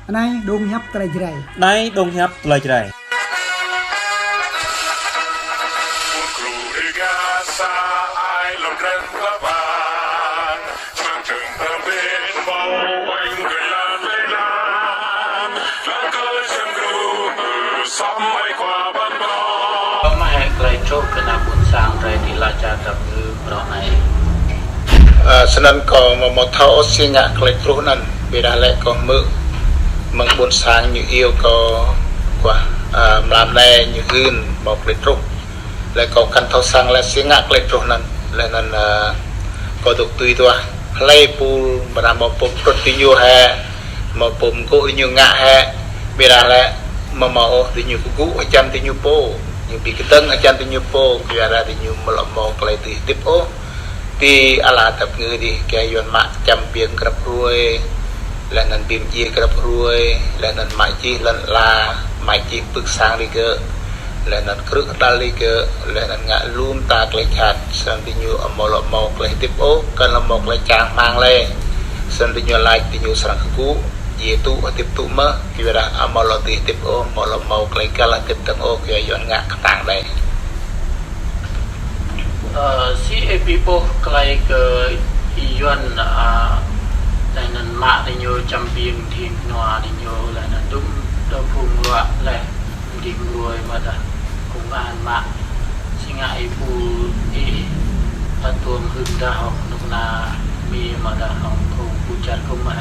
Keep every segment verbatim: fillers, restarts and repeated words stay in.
Anai dong hiăp tơlơi Jrai. Anai dong hiăp tơlơi Jrai. Ơ, mă hĕ tơlơi truh kơ ană ƀôn sang drei ti ala čar Dap Ngư bruă anai. Ơ, snăn kâo mă mâo thâo ôh si ngă tơlơi truh anăn, ƀiădah lĕ kâo hmư̆ mơ̆ng ƀôn sang ñu iâu kâo, kâo, ơ, mlam anai ñu hưn mâo tơlơi truh. Lĕ kâo kăn thâo săng lĕ si ngă tơlơi truh anăn. Lĕ anăn, ơ, kâo dôk tui duah hlei pô ƀiădah mâo pô pơtrŭt diñu hĕ, mâo pô mgô̆ diñu ngă hĕ, ƀiădah lĕ mâo mâo ôh diñu kơgŭ hơjăn diñu pô, ñu bi kơdơ̆ng hơjăn diñu pô, kyuadah diñu amâo lŏ mâo tơlơi dưi hơdip ôh. Ti ala Dap Ngư dih, kơ Yuăn mă čăm biêng grăp hruê, leh anăn bi mdjiê grăp hruê, leh anăn mă jih lăn ala, mă jih pưk sang digơ̆, leh anăn krư̆ hơdăl digơ̆, leh anăn ngă lu mta tơlơi jhat, snăn diñu amâo lŏ mâo tơlơi hơdip ôh, kăn lŏ mâo tơlơi čang rơmang lĕ. Snăn diñu lač diñu srăng kơgŭ, djiê tŭ hơdip tŭ mơh, kyuadah amâo lŏ dưi hơdip ôh, amâo lŏ mâo tơlơi găl hơdip dơ̆ng ôh, kyua Yuăn ngă kơtang đei. Ơ, si ih bi ƀuh tơlơi kơ Yuăn, ơ, leh anăn mă diñu čăm biêng ding kơnua diñu leh anăn dŭm dơ̆ng phung ruă leh ding ruai mơ̆ dah kông an mă. Si ngă ih ƀuh ih, ơ, tuôm hưn dah hŏng kơnuk kơna Mi mơ̆ dah hŏng kông pơčar kông mơ̆.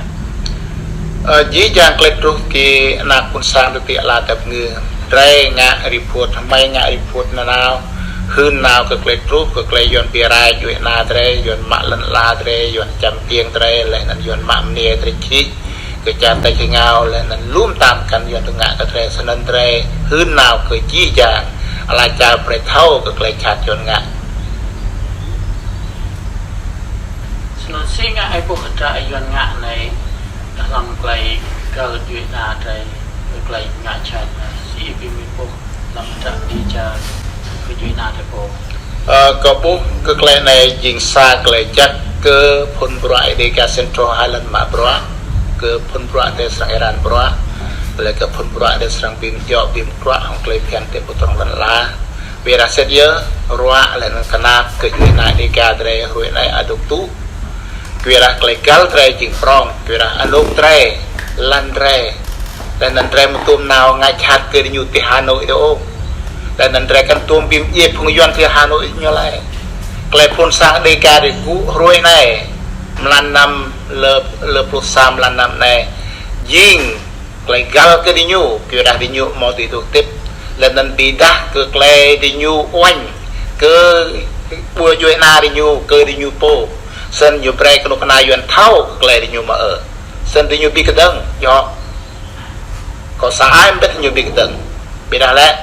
Ơ, jih jang tơlơi truh kơ ană ƀôn sang ti ala Dap Ngư. Drei ngă report, hmei ngă report nanao. Hưn nao kơ tơlơi truh, kơ tơlơi Yuăn bi rai djuê ana drei, Yuăn mă lăn ala drei, Yuăn čăm biêng drei, leh anăn Yuăn mă mniê drei čhĭ kơ čar tač hơngao, leh anăn lu mta mkăn Yuăn tŭ ngă kơ drei, snăn drei hưn nao kơ jih jang ala čar brei thâo kơ tơlơi jhat Yuăn ngă. Snăn si ngă ih ƀuh hdră Yuăn ngă anai, hlăm tơlơi găl djuê ana drei, tơlơi ngă jhat anai, si ih bi mĭn ƀuh hlăm hdră Dega kơ djuê ana drei pô. Ơ, kâo ƀuh kơ tơlơi anai jing sa tơlơi jăk kơ phŭn bruă Dega Central Highland mă bruă, kơ phŭn bruă drei srăng êran bruă, leh kơ phŭn bruă drei srăng bi mdjŏ bi mkruă hŏng tơlơi phiăn ti pơtrŏng lăn ala. Ƀiădah sĭt yơh, ruă leh anăn knap kơ djuê ana Dega drei hruê anai adôk tŭ. Kyuadah tơlơi găl drei jing prŏng, kyuadah anôk drei, lăn drei. Leh anăn drei amâo tuôm nao ngă jhat kơ diñu ti Hà Nội dih ôh. Leh anăn drei kăn tuôm bi mdjiê phung Yuăn ti Hà Nội ñu lĕ. Tơlơi phŭn sang Dega drei gŭ hruê anai, mlan năm lơ, lơ pluh sa mlan năm anai, jing tơlơi găl kơ diñu, kyuadah diñu amâo dưi dôk hơdip. Leh anăn bi êdah kơ tơlơi diñu uêñ, kơ ƀuh djuê ana diñu, kơ diñu pô. Snăn ñu brei kơnuk kơna Yuăn thâo kơ tơlơi diñu mơ̆ ơ. Snăn diñu bi kơdơ̆ng, djŏ. Kâo sa ai mbĭt ñu bi kơdơ̆ng. Ƀiădah lĕ,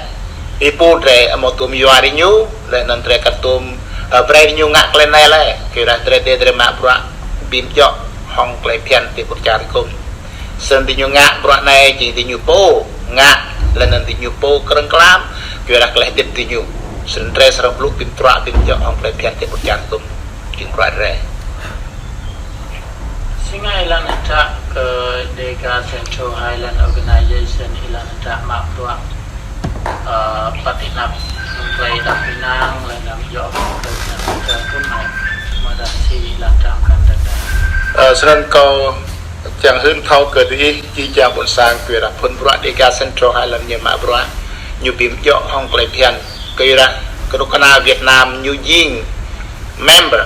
ih ƀuh drei amâo tuôm yua diñu, leh anăn drei kăn tuôm, ơ, brei diñu ngă tơlơi anai lĕ. Kyuadah drei, drei, drei mă bruă bi mdjŏ hŏng tơlơi phiăn ti pơčar kông. Snăn diñu ngă bruă anai jing diñu pô ngă, leh anăn diñu pô krơ̆ng klam, kyuadah tơlơi hơdip diñu. Snăn drei srăng blŭ bi mtruă bi mdjŏ hŏng tơlơi phiăn ti pơčar kông. Jing bruă drei. Si ngă ih lăng hdră kơ Dega Central Highland Organization ih lăng hdră mă bruă, ơ, pơtĭ anăp mơ̆ng tơlơi đăp ênang leh anăn djŏ kơ anăp kơ kŭm hĕ, mơ̆ dah si ih lăng hdră mkăn dah. Ơ, snăn kâo čiăng hưn thâo kơ diih, jih jang ƀôn sang kyuadah phŭn bruă Dega Central Highland ñu mă bruă, ñu bi mdjŏ hŏng tơlơi phiăn. Kyuadah kơnuk kơna Việt Nam ñu jing member,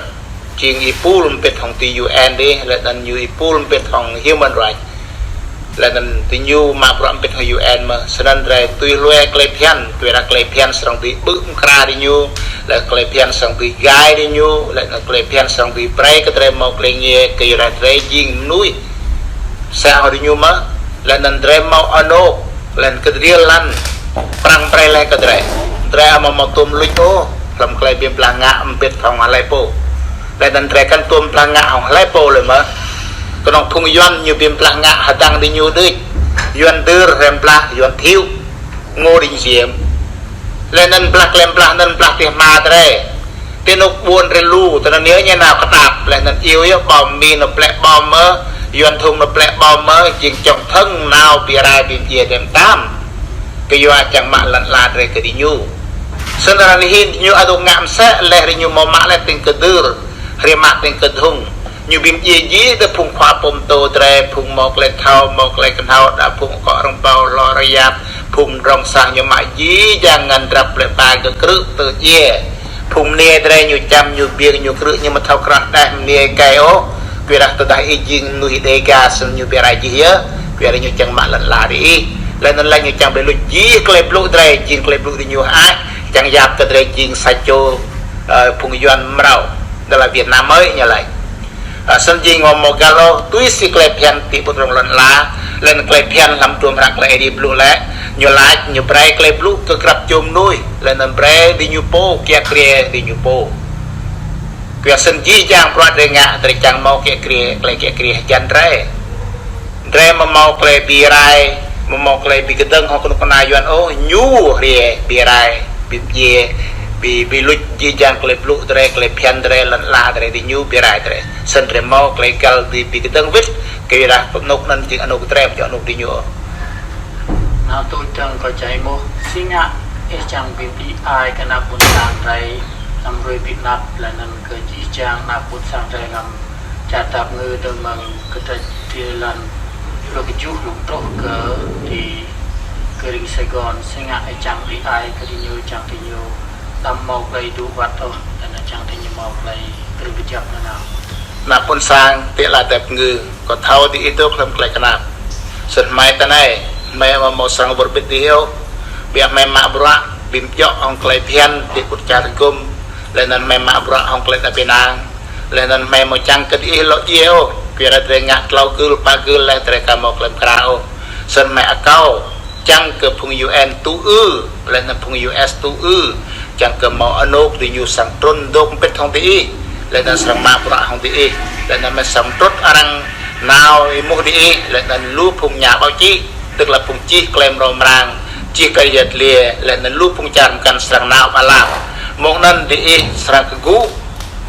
jing êpul mbĭt hŏng ti U N dih, leh anăn ñu êpul mbĭt hŏng Human Rights. Leh anăn diñu mă bruă mbĭt hŏng U N mơh, snăn drei tui hlue tơlơi phiăn, kyuadah tơlơi phiăn srăng dưi ƀư̆ mkra diñu, leh tơlơi phiăn srăng dưi gai diñu, leh anăn tơlơi phiăn srăng dưi brei kơ drei mâo tơlơi êngiê, kyuadah drei jing mnuih msĕ hŏng diñu mơh, leh anăn drei mâo anôk, leh anăn kơdriêl lăn, prăng brei leh kơ drei. Drei amâo mâo tuôm luč ôh, hlăm tơlơi bi blah ngă mbĭt hŏng hlei pô. Leh anăn drei kăn tuôm blah ngă hŏng hlei pô lĕ mơh. Kơnơ̆ng phung Yuăn ñu bi blah ngă hơdăng diñu đuč. Yuăn dưr hrăm blah, Yuăn Thiệu, Ngô Đình Diệm. Leh anăn blah klem blah anăn blah ti hma drei. Ti anôk ƀuôn drei lu, ti anăn ñu ñu nao kơtap, leh anăn iâu yơh bom Mi nao plĕ bom mơh, Yuan Thung nao plĕ ƀâo mơ̆ jing čŏng thơ̆ng nao bi rai bi mdjiê đĕm tam. Kơ yua čang mă lŏn ala drơi kơ diñu. Snăn ară anei hĭn ñu ăt dŏ ngă msĕ leh, hruê ñu mâo mă leh tĭng kơ Dưr, hruê mă tĭng kơ Dhung. Ñu bi mdjiê jih đa phung khua pô mtô drơi, phung mâo klei thâo, mâo klei kơhnâo, đa phung akŏ rơ̆ng ƀâo, hlô rơyap, phung mdrŏng sang ñu mă jih jang ngăn drăp plei ƀai kơ krư̆ tơ djiê. Phung mniê drơi ñu čăm, ñu biêng, ñu krư̆, ñu mă thâo krah đeh mniê gai ôh. Kyuadah tơdah ih jing mnuih Dêga snăn ñu bi rai jih yơh. Kyuadah ñu čang mă lŏn ala diih. Leh anăn leh ñu čang bi luč jih klei blŭ drơi, jing klei blŭ diñu hơăi. Čang yap kơ drơi jing sa čô, ơ, phung Yuan mrâo. Dơ̆ng lĕ Việt Nam mơ̆ ñu lač. Ơ, snăn jing mâo mơ̆ găl ôh, tui si klei bhiăn ti ƀuôn rŏng lŏn ala, leh anăn klei bhiăn hlăm hdruôm hră klei Aê Diê blŭ lĕ, ñu lač, ñu brei klei blŭ kơ grăp čô mnuih, leh anăn brei diñu pô, kiă kriê diñu pô. Kyua snăn jih jang bruă drơi ngă, drơi čang mâo kiă kriê, klei kiă kriê hjăn drơi. Drơi amâo mâo klei bi rai, amâo mâo klei bi kdơ̆ng hŏng knŭk kna Yuan ôh, ñu hriê bi rai, bi mdjiê, bi, bi luč jih jang klei blŭ drơi, klei bhiăn drơi, lŏn ala drơi, diñu bi rai drơi. Snăn drơi mâo klei găl dưi bi kdơ̆ng wĭt, kyuadah anôk anăn jing anôk drơi, amâo djŏ anôk diñu ôh. Nao tuč dơ̆ng kơ čai mơh, si ngă ih čang bi mđĭ ai kơ ană ƀuôn sang drơi, anăm ruai bi anăp, leh anăn kơ jih jang ană ƀuôn sang drơi hlăm čar Dap Kngư dơ̆ng mơ̆ng kdrêč ti lăn pluh kjuh lŏ truh kơ ti, kơ krĭng Sài Gòn, si ngă ih čang bi ai kơ diñu, čang diñu đăm mâo klei dŏ wăt ôh, leh anăn čang diñu mâo klei krư̆ kjăp nanao. Ană ƀuôn sang ti ala Dap Kngư, kâo thâo diih dôk hlăm klei knap. Snăn hmei ti anei, hmei amâo mâo srăng wơr bĭt diih ôh. Ƀiădah hmei mă bruă, bi mdjŏ hŏng klei bhiăn, ti ƀut čar hgŭm, leh anăn hmei mă bruă hŏng klei êđăp ênang. Leh anăn hmei amâo čang kơ diih lŏ djiê ôh, kyuadah drơi ngă tlâo gưl, pă gưl leh drơi ka mâo klei mkra ôh. Snăn hmei akâo, čang kơ phung U N tŭ ư, leh anăn phung U S tŭ ư, čang kơ mâo anôk diñu srăng trŭn dôk mbĭt hŏng diih, leh anăn srăng mă bruă hŏng diih, leh anăn hmei srăng mtrŭt arăng nao êmuh diih, leh anăn lu phung nhà báo chí, tức là phung čih klei mrâo mrang, čih kơ yăt liê, leh anăn lu phung čar mkăn srăng nao ƀă lap. Mơ̆ng anăn diih srăng kgŭ,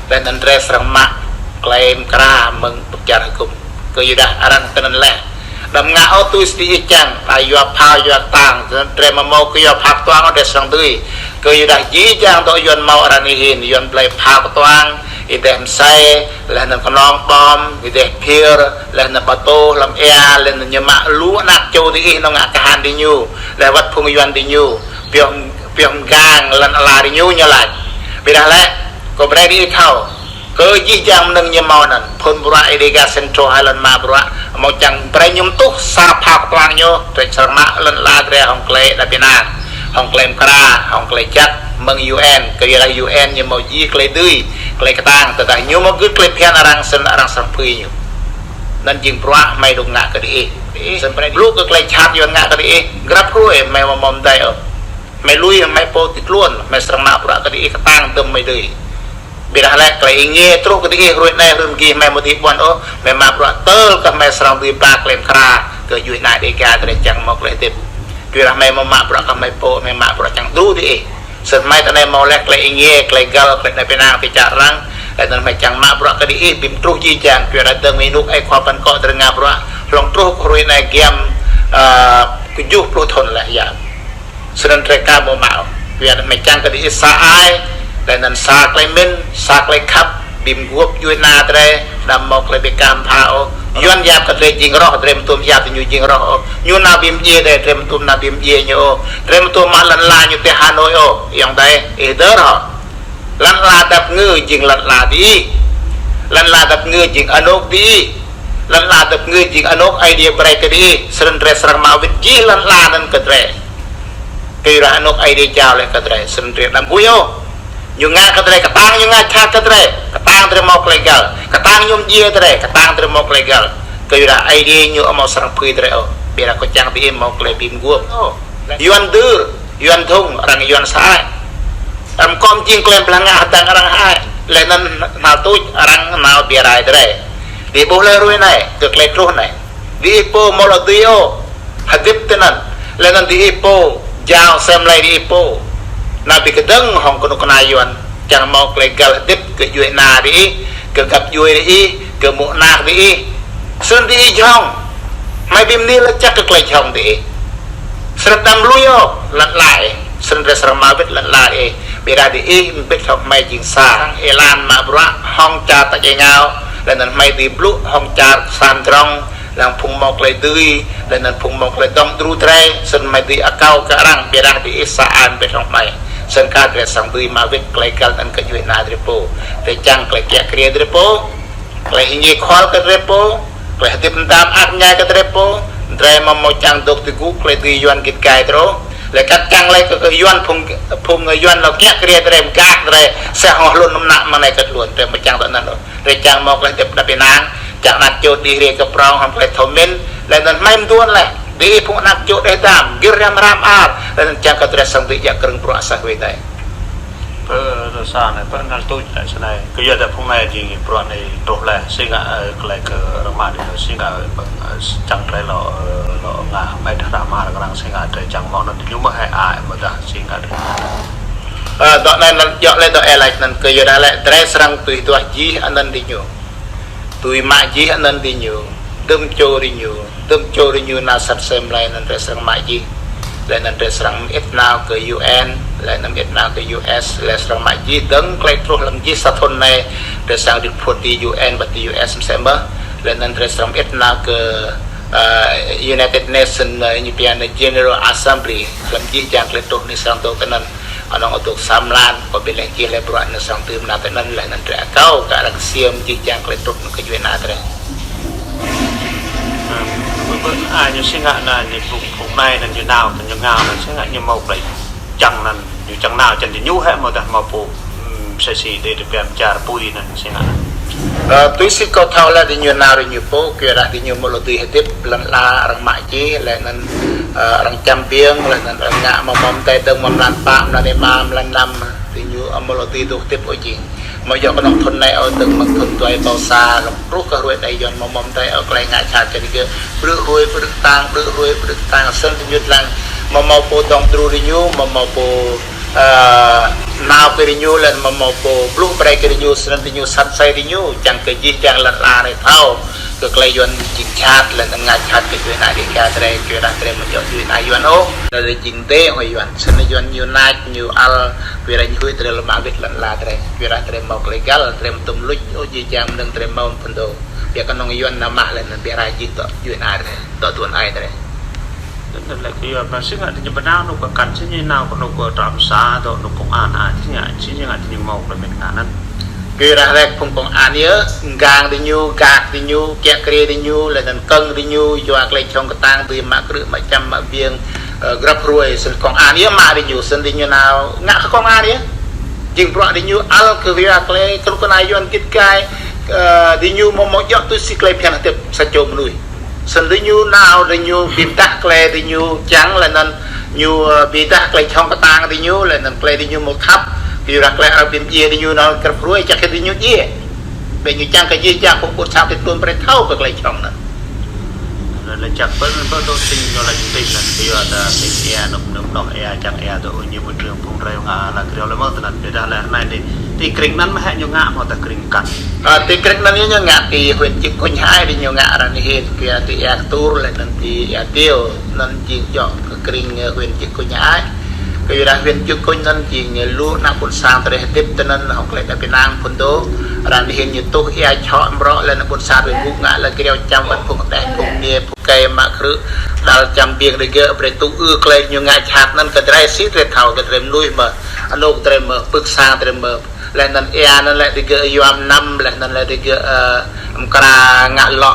leh anăn drơi srăng mă klei mkra mơ̆ng ƀut čar hgŭm. Kyuadah arăng kơnăn leh. Đăm ngă ôh tui si diih čang, ƀai yua phao yua ktang, drơi amâo mâo kơ yua phao ktuang ôh drơi srăng dưi. Kyuadah jih jang dŏ Yuan mâo ară anei hĭn, Yuan blei phao ktuang, êdeh msei, leh anăn knŏng bom, êdeh phir, leh anăn ƀâo tô hlăm êa, leh anăn ñu mă lu anak čô diih nao ngă kahan diñu, leh wăt phung Yuan diñu, pioh, pioh mgang lăn ala diñu ñu lač. Ƀiădah lĕ, kâo brei diih thâo. Kơ jih jang mnơ̆ng ñu mâo anăn, phŭn bruă Dega Central Highland mă bruă, amâo čang brei ñu mtuh sa phao ktuang ñu, drơi srăng mă lăn ala drơi hŏng klei êđăp ênang, hŏng klei mkra, hŏng klei jăk, mơ̆ng U N, kyuadah U N ñu mâo jih klei dưi, klei ktang, tơdah ñu mâo gưt klei bhiăn arăng snăn arăng srăng phưi ñu. Anăn jing bruă hmei dôk ngă kơ diih. Snăn brei blŭ kơ klei jhat Yuan ngă kơ diih, grăp hruê hmei amâo mâo mdei ôh. Hmei lui hmei pô ti tluôn, hmei srăng mă bruă kơ diih ktang dơ̆m hmei dưi. Ƀiădah lĕ klei êngiê truh kơ diih hruê anei hruê mgi hmei amâo dưi ƀuăn ôh, hmei mă bruă tơl kơ hmei srăng dưi ba klei mkra kơ djuê ana Dega drơi čang mâo klei hdĭp. Kyuadah hmei amâo mă bruă kơ hmei pô, hmei mă bruă čang đru diih. Snăn hmei ti anei mâo leh klei êngiê, klei găl, klei êđăp ênang ti čar arăng, leh anăn hmei čang mă bruă kơ diih bi mtruh jih jang, kyuadah dơ̆ng mơ̆ng ênuk ih khua păn akŏ drơi ngă bruă, hlŏng truh kơ hruê anei giăm, ơ, kjuh pluh thŭn leh yơh. Snăn drơi ka mâo mă ôh. Kyuadah hmei čang kơ diih sa ai, leh anăn sa klei mĭn, sa klei khăp, bi mguôp djuê ana drơi, đăm mâo klei bi kah mbha ôh. Yuan yap kơ drơi jing roh, drơi amâo tuôm yap diñu jing roh ôh. Ñu nao bi mdjiê drơi, drơi amâo tuôm nao bi mdjiê ñu ôh. Drơi amâo tuôm mă lăn ala ñu ti Hà Nội ôh. Ayŏng adei, ih hdơr hŏ. Lăn ala Dap Kngư jing lăn ala diih. Lăn ala Dap Kngư jing anôk diih. Lăn ala Dap Kngư jing anôk Aê Diê brei kơ diih. Snăn drơi srăng mă wĭt jih lăn ala anăn kơ drơi. Kyuadah anôk Aê Diê jao leh kơ drơi, snăn drơi đăm huĭ ôh. Ñu ngă kơ drơi, ktang ñu ngă jhat kơ drơi, ktang drơi mâo klei găl, ktang ñu mdjiê drơi, ktang drơi mâo klei găl. Kyuadah Aê Diê ñu amâo srăng phưi drơi ôh. Ƀiădah kâo čang diih mâo klei bi mguôp ôh. Yuan Dưr, Yuan Dhung, arăng Yuan sơăi. Arăng mkŏm jing klei blah ngă hdơ̆ng arăng hơăi. Leh anăn hmăl tuč arăng nao bi rai drơi. Diih ƀuh leh hruê anei, kơ klei truh anei. Diih pô amâo lŏ dưi ôh hdĭp tinăn. Leh anăn diih pô, jao asei mlei diih pô nao bi kdơ̆ng hŏng knŭk kna Yuan, čang mâo klei găl hdĭp kơ djuê ana diih, kơ găp djuê diih, kơ mô̆ anak diih. Sĭt diih jhŏng, hmei ƀing mơni lĕ čăk kơ tơlơi jhŏng diih. Sĭt đăm lui ôh lăn ala ih, sĭt drơi srăng mă wĭt lăn ala ih. Ƀiădah diih wĭt hŏng hmei jing sa. Hăng ih lăng mă bruă hŏng čar tač êngao, laih anŭn hmei dưi blŭ hŏng čar sang drŏng, lăng phung hmâo tơlơi dưi, laih anŭn phung hmâo tơlơi dŏng dru drơi, sĭt hmei dưi akâo kơ arăng, ƀiădah diih sa ai wĭt hŏng hmei. Sĭt kah drơi srăng dưi mă wĭt tơlơi găl anŭn kơ djuai ania drơi pô. Drơi čang tơlơi kiă kriê drơi pô, tơlơi hing ye khol kơ drơi pô, tơlơi hơdip mơtam ăt ñai kơ drơi pô, drơi mơ̆ hmâo čang dŏ tơgŭ tơlơi dưi Yuan git gai drơi. Lĕ kăt čang lĕ kơ, kơ Yuan phung, phung Yuan lŏ kiă kriê drơi, mơgak drơi, sĕh hŏng hlŭn mơnă mơnai kơ tơlơi, drơi mơ̆ čang tơ anŭn. Drơi čang hmâo tơlơi hơdip đăp ƀing ană, čang ană čô đih rai kơ prŏng hăng tơlơi thâo mĭn, laih anŭn hmei mơduôn lĕ. Diih phung ană čô đeh dam, gir răm hrăm ar, laih anŭn čang kơ drơi srăng dưi djă krơ̆ng bruă sa wai dai. Pơ rơsa anai, pơ anai tuč lĕ sơnai. Kơ yua dah phung anai jing bruă anai truh lĕ, si ngă, ơ, tơlơi kơ rơma dih, si ngă, ơ, pơ, ơ, čang tơlơi lŏ, ơ, lŏ ngă, hmei dah rơma rơngrang, si ngă drơi čang hmâo anŭn, ñu mơ̆ hai ai, mơ̆ dah, si ngă drơi. Ơ, dŏ anai anŭn, djŏ lĕ dŏ ih laĭ anŭn, kơ yua dah lĕ, drơi srăng tui duah jih anŭn diñu. Tui mă jih anŭn diñu, dŭm čô diñu, dŭm čô diñu nao sat sem laih anŭn drơi srăng mă jih. Laih anŭn drơi srăng mơit nao kơ U N, laih anŭn mơit nao kơ U S, laih srăng mă jih dơ̆ng tơlơi truh lăm jih sa thŭn anai, drơi srăng report ti U N, ƀă ti U S mơsĕ mơ̆, laih anŭn drơi srăng mơit nao kơ, ơ, United Nations, ơ, ñu pia anŭn General Assembly, lăm jih jang tơlơi truh anai srăng dŏ kơ anŭn. Anŭn adôk sa mlan, kơ ƀing lĕ čih lĕ bruă anŭn srăng tơm nao tơ anŭn lĕ anŭn drơi akâo kơ arăng ksiêm jih jang tơlơi truh anŭn kơ djuai ania drơi. Ơ, bơ, bơ, a, ñu si ngă anŭn, ñu phung, phung anai anŭn ñu nao, anŭn ñu ngă anŭn si ngă ñu hmâo tơlơi čang anŭn, ñu čang nao čang ñu hĕ mơ̆ dah hmâo pô, ưm, sa si đe tơbiă čar pui anŭn si ngă anŭn. Ơ, tui si kâo thâo lĕ diñu nao diñu pô, kơ yua dah diñu hmâo lŏ dưi hơdip, lăn ala arăng mă jih, laih anŭn, ơ, arăng čăm ƀiêng, laih anŭn arăng ngă hmâo mơ̆ mơtai dơ̆ng mơ̆ mlan pă, mlan rơma, mlan năm, diñu hmâo lŏ dưi dŏ hơdip ôh jing. Hmâo yua kơ anŏ thŭn anai ôh dơ̆ng mơ̆ng thŭn dua êbâo sa, lŏ truh kơ hruê anai Yuan hmâo mơ̆ mơtai ôh tơlơi ngă jhat kơ digơ̆. Brư̆ hruê, brư̆ tang, brư̆ hruê, brư̆ tang, sĭt diñu lăng, hmâo hmâo pô dŏng dru diñu, hmâo hmâo pô ơ, nao kơ diñu laih anŭn hmâo hmâo pô blŭ brơi kơ diñu, sĭt anŭn diñu săn asơi diñu, čang kơ jih jang lăn ala anai thâo kơ tơlơi Yuan jing jhat, laih anŭn ngă jhat kơ djuai ania Dêga drơi, kơ yua dah drơi mơ̆ djŏ djuai ania Yuan ôh, laih anŭn jing dêh hŏng Yuan, sĭt anŭn Yuan ñu nač, ñu ăl, kơ yua dah ñu huĭ drơi lŏ mă wĭt lăn ala drơi, kơ yua dah drơi hmâo tơlơi găl, drơi mơ̆ tŭm luč ôh jih jang mơnơ̆ng drơi hmâo phŭn dŏ. Biă kơ anŏ Yuan nao mă laih anŭn biă rai jih dŏ djuai ania drơi, dŏ djuai ania drơi. Anŭn lĕ kơ yua, mă si ngă diñu ƀu nao anŏ kơ kăn, si ñu nao kơ anŏ kơ trạm xã, dŏ anŏ công an, a, si ngă, si ngă diñu hmâo kơ mĭn ngă anŭn. Kơ yua dah lĕ phung công an yơh, gang diñu, gak diñu, kiă kriê diñu, laih anŭn kơ̆ng diñu, yua tơlơi jhŏng kơtang, dưi mă krư̆, mă čăm, mă ƀiêng, ơ, grăp hruê, sĭt công an yơh mă diñu, sĭt diñu nao, ngă kơ công an yơh. Jing bruă diñu ăl kơ yua tơlơi, kơnuk kơna Yuan git gai, ơ, diñu hmâo hmâo djŏ tui si tơlơi phiăn hơdip sa čô mơnuih. Sĭt diñu nao, diñu ƀing tah tơlơi diñu čang laih anŭn ñu, ơ, ƀing tah tơlơi jhŏng kơtang diñu, laih anŭn tơlơi diñu hmâo khăp, kơ yua dah tơlơi arăng ƀing djiê diñu nao grăp hruê, čang kơ diñu djiê. Ƀing ñu čang kơ jih jang phung ƀôn sang tui tơlơi brơi thâo kơ tơlơi jhŏng anŭn. Anŭn lĕ čang pơ, pơ dŏ tĭng ñu lĕ tĭng anŭn, kơ yua dah tĭng ia, nŭk nŭk nŏk ia, čang ia dŏ ñu ƀu trưng phung drơi ngă ala kriô lĕ mơ̆ tơ anŭn, ƀiădah lĕ anai dih, ti krĭng anŭn mơ̆ hĕ ñu ngă mơ̆ dah krĭng kăn. Ơ, ti krĭng anŭn ñu ngă ti huyện Chư Kuin hai diñu ngă arăng anai hĭn, kơ yua ti Ia Ktur laih anŭn ti Ia Tiêu, anŭn jing djŏ kơ krĭng, ơ, huyện Chư Kuin hai. Kơ yua dah huyện Chư Kuin anŭn jing lu ană ƀôn sang drơi hơdip tơ anŭn hŏng tơlơi đăp ênang phŭn dŏ. Arăng anai hĭn ñu tuh ia čhŏ mrŏ laih anŭn ƀôn sang drơi gŭ ngă ala kriô čang wơ̆t phung đeh phung mniê phung kơi mă krư̆ đăl čăm ƀiêng digơ̆ brơi tŭ ư tơlơi ñu ngă jhat anŭn kơ drơi sĭt drơi thâo kơ drơi mơnuih mơ̆. Anŏ kơ drơi mơ̆, pưk sang drơi mơ̆. Laih anŭn ia anŭn lĕ digơ̆ yua mơnam, laih anŭn lĕ digơ̆, ơ, mơkra ngă lŏ,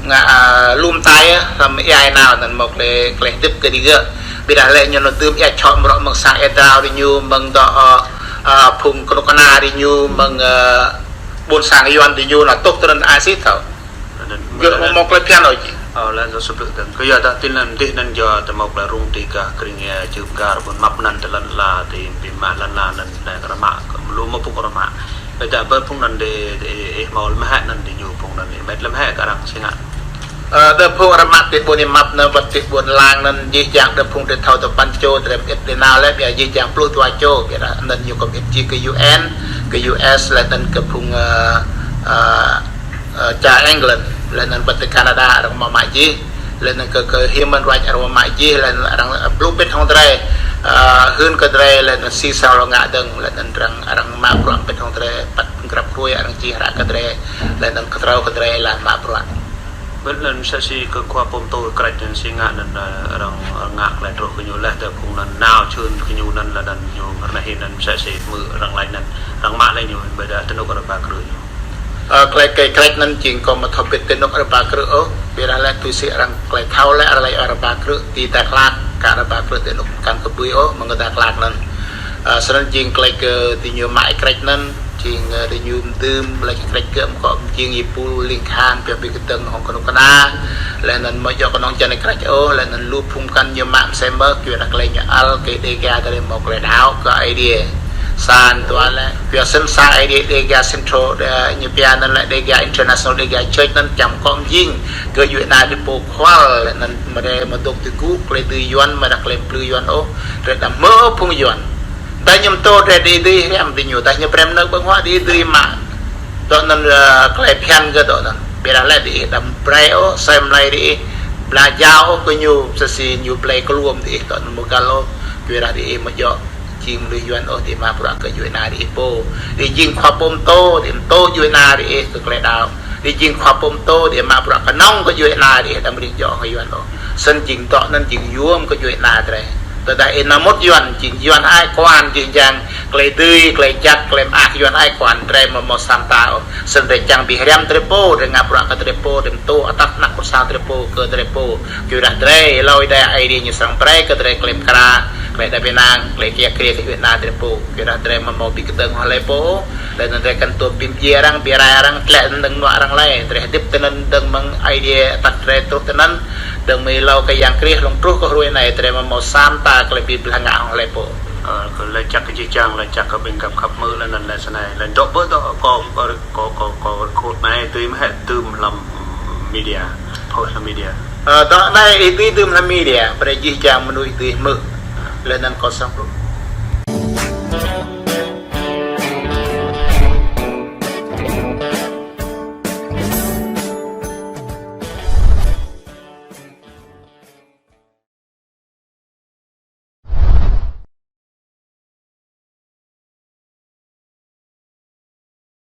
ngă, ơ, lŏm tai, ơ, samơ̆ ia nao anŭn hmâo tơlơi, tơlơi hơdip kơ digơ̆. Ƀiădah lĕ ñu nao dưm ia čhŏ mrŏ mơ̆ng sang ia drao diñu, mơ̆ng dŏ, ơ, ơ, phung kơnuk kơna diñu, mơ̆ng, ơ, ƀôn sang Yuan diñu nao tuh tơ anŭn ai sĭt thâo. Gơ̆ hmâo hmâo tơlơi phiăn ôh jing. Ơ, laih anŭn dŏ sơplư̆ dơ̆ng. Kơ yua dah ti anŭn dih anŭn yua tơ hmâo tơlơi rŭng ti gah krĭng ia Chư Pơgar ƀôn măp anŭn tơ lăn ala ti ƀing mă lăn ala anŭn anai kơ rơmă kơ mơlu mơ̆ pŭk kơ rơmă. Ƀiădah ƀơi phung anŭn dih, dih, ih hmâo lăm hĕ anŭn diñu phung anŭn ih met lăm hĕ kơ arăng si ngă. Ơ, dah phung rơmă ti ƀôn ih măp anŭn ƀơi ti ƀôn lăng anŭn jih jang dah phung drơi thâo tơ păn čô drơi mơit drơi nao lĕ ƀiă jih jang pluh dua čô ƀiădah anŭn ñu kơ mơit jih kơ U N, kơ U S laih anŭn kơ phung, ơ, ơ, ơ, čar England. Laih anŭn ƀơi Canada arăng mă mă jih, laih anŭn kơ, kơ Human Rights arăng mă mă jih, laih anŭn arăng, ơ, blŭ pĭt hăng drơi, ơ, hưn kơ drơi, laih anŭn sĭ sang arăng ngă dơ̆ng, laih anŭn arăng, arăng mă bruă pĭt hăng drơi, păt grăp hrui arăng čih hră kơ drơi, laih anŭn kơtrâo kơ drơi laih mă bruă. Ƀơi anŭn mơsĕ si kơ khua pô pơtô Krač anŭn si ngă anŭn, ơ, arăng, arăng ngă tơlơi truh kơ ñu laih tơ phung anŭn nao čun kơ ñu anŭn laih anŭn ñu mơ̆r anai anŭn mơsĕ si mơ̆ arăng laĭ anŭn, arăng mă laih ñu ƀơi đa tơnŭk arăng ba krư̆ ñu. Ơ, tơlơi kơ Krač anŭn jing kâo mă thâo pĭt tơnŭk arăng ba krư̆ ôh, ƀiădah laih tui si arăng tơlơi thâo laih arăng laĭ arăng ba krư̆ ti Dak Lak, kơ arăng ba krư̆ tơnŭk kăn kơ ƀui ôh, mơ̆ng Dak Lak anŭn. Ơ, snăn jing tơlơi kơ ti ñu mă Krač anŭn, jing, ơ, ti ñu mơdưm, laih kơ Krač kơ mơ̆ kơ jing ih pul ling khan, pioh ƀing kơtơ̆ng hŏng kơnuk kơna, laih anŭn mơ̆ djŏ kơnơ̆ng jăn Krač ôh, laih anŭn lu phung kăn ñu mă mơsĕ mơ̆, kơ ƀiădah tơlơi ñu ăl, kơ Dega tơlơi mơ̆ tơlơi đaŏ, kơ Aê Diê. Sang dua laih, pioh sĭt sang Aê Diê Dega Central, đa, ñu pia anŭn laih Dega International Dega Church anŭn čang kơ jing, kơ djuai ania drơi pô khual, laih anŭn mơ̆ drơi mơ̆ dŏ tơgŭ, tơlơi dưi Yuan, mơ̆ dah tơlơi plư Yuan ôh, drơi đăm mơ̆ phung Yuan. Tơdah ñu pơtô drơi đĭ dưi hriăm ti ñu, tơdah ñu brơi mơnơ̆ng ƀơ̆ng huă đĭ dưi mă. Dŏ anŭn, ơ, tơlơi phiăn kơ dŏ anŭn. Ƀiădah laih đĭ đăm brơi ôh, sem laih đĭ, bla jao ôh kơ ñu, mơsĕ si ñu blơi kluôm đĭ, dŏ anŭn mơ̆ găl ôh, kơ ƀiădah đĭ mơ̆ djŏ jing mơnuih Yuan ôh, đĭ mă bruă kơ djuai ania đĭ pô. Đĭ jing khua pô pơtô, đĭ pơtô djuai ania đĭ kơ tơlơi đaŏ. Đĭ jing khua pô pơtô, đĭ mă bruă kơnơ̆ng kơ djuai ania đĭ, đăm rĭng djŏ kơ Yuan ôh. Snăn jing dŏ anŭn jing yuôm kơ djuai ania drơi. Tơdah ih nao mŭt Yuan, jing Yuan ai kuan, jing jang tơlơi dưi, tơlơi jăk, tơlơi mơak Yuan ai kuan, drơi mơ̆ mơ̆ sa mta ôh. Snăn drơi čang ƀu hriăm drơi pô, drơi ngă bruă kơ drơi pô, drơi mơtô atăt anăk pơsao drơi pô, kơ drơi pô. Kơ ƀiădah drơi, hlâo Ơi Adai Aê Diê ñu srăng brơi kơ drơi tơlơi pơkra, tơlơi đăp ênang, tơlơi kiă kriê kơ djuai ania drơi pô. Kơ ƀiădah drơi mơ̆ mơ̆ ƀing kơtơ̆ng hŏng hlơi pô ôh. Laih anŭn drơi kăn tuôm pim djiê arăng, ƀiă rai arăng, tlĕ anŭn dơ̆ng mơ̆ arăng laih. Drơi hơdip tơ anŭn dơ̆ng mơ̆ng Aê Diê atăt drơi truh tơ anŭn, dơ̆ng mơ̆ hlâo kơ Yang Krist lŏng truh kơ hrơi anai, drơi mơ̆ mơ̆ sa mta tơlơi ƀu blah ngă hŏng hlơi pô. Ơ, kơ laĭ čăk kơ jih jang, laĭ čăk kơ ƀing găp khăp mơ̆ laih anŭn laih snei, laih dŏ ƀơi dŏ kơ, kơ, kơ, kơ, kơ rơkut anai, dưi mơ̆ hĕ dưm hlăm media, phơi hlăm media. Ơ, dŏ anai ih dưi dưm hlăm media, brơi jih jang mơnuih dưi hmư̆. Laih anŭn kâo srăng